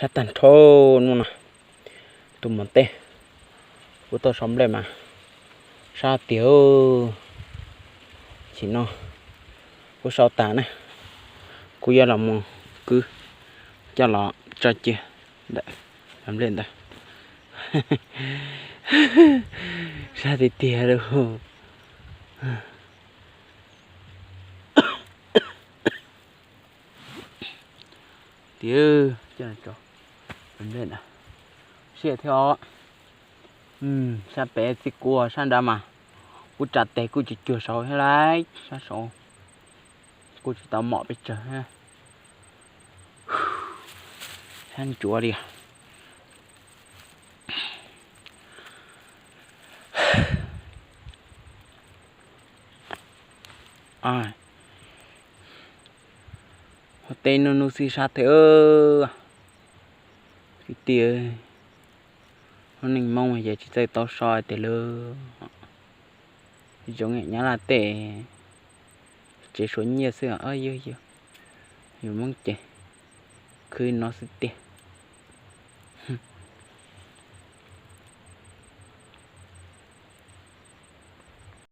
Sab tag nrho no na, tus mos tej, kuv tau sau nplej mas sab tiag. Chim no kuv sau tas na, kuv yuav los mus kwv coj los tso cia ntawm nplej ntawd. Sab tiag tiag lauj. Tiag, siab thiab os. Sab pem txij kuv sab nrad mas kuv tsa tes kuj cuag cuag saud thiab lauj, sab saud kuj tsis tau mom pes tsawg. Sab ntsuav li. Ua teb nub nub xib sab thiab. Kwv tij, lub neej Hmoob ces tsis txawj tau so tiag lauj. Zoo nyab laj tej tsev suav nyiaj xwb, yus Hmoob ces khwv no xwb tiag.